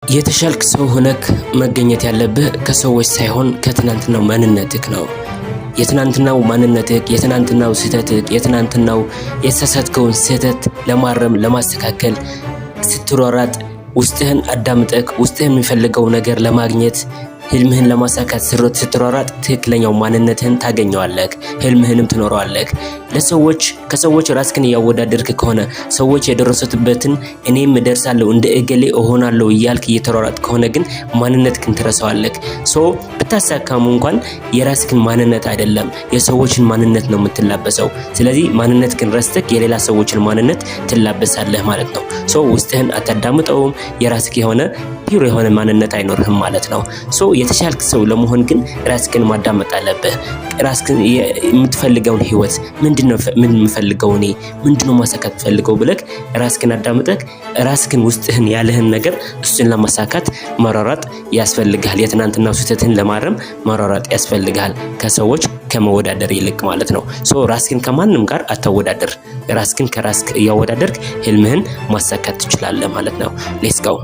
የተሻልክ ሰው ሆነክ መገኘት ያለብህ ከሰዎች ሳይሆን ከትናንትናው ማንነትህ ነው። የትናንትናው ማንነትህ፣ የትናንትናው ስህተትህ፣ የትናንትናው የተሳሳትከውን ስህተት ለማረም፣ ለማስተካከል ስትሯሯጥ፣ ውስጥህን አዳምጠህ ውስጥህ የሚፈልገው ነገር ለማግኘት፣ ህልምህን ለማሳካት ስትሯሯጥ ትክክለኛው ማንነትህን ታገኘዋለህ፣ ህልምህንም ትኖረዋለህ። ለሰዎች ከሰዎች ራስክን እያወዳደርክ ከሆነ፣ ሰዎች የደረሱበትን እኔም እደርሳለሁ፣ እንደ እገሌ እሆናለሁ እያልክ እየተሯሯጥክ ከሆነ ግን ማንነትህን ትረሳዋለህ። So ብታሳካም እንኳን የራስክን ማንነት አይደለም፣ የሰዎችን ማንነት ነው የምትላበሰው። ስለዚህ ማንነትህን ረስተህ የሌላ ሰዎችን ማንነት ትላበሳለህ ማለት ነው። So ውስጥህን አታዳምጠውም። የራስህ የሆነ pure የሆነ ማንነት አይኖርህም ማለት ነው። So የተሻልክ ሰው ለመሆን ግን ራስህን ማዳመጥ አለብህ። ራስህን የምትፈልገውን ህይወት፣ ምንድነው ምን የምፈልገው እኔ፣ ምንድነው ማሳካት የምፈልገው ብለህ ራስህን አዳምጠህ ራስህን ውስጥህን ያለህን ነገር እሱን ለማሳካት መሯሯጥ ያስፈልግሃል። የትናንትናው ስህተትህን ለማረም መሯሯጥ ያስፈልግሃል፣ ከሰዎች ከመወዳደር ይልቅ ማለት ነው። So ራስህን ከማንም ጋር አታወዳድር። ራስህን ከራስህ እያወዳደርክ ህልምህን ማሳካት ትችላለህ ማለት ነው። Let's go.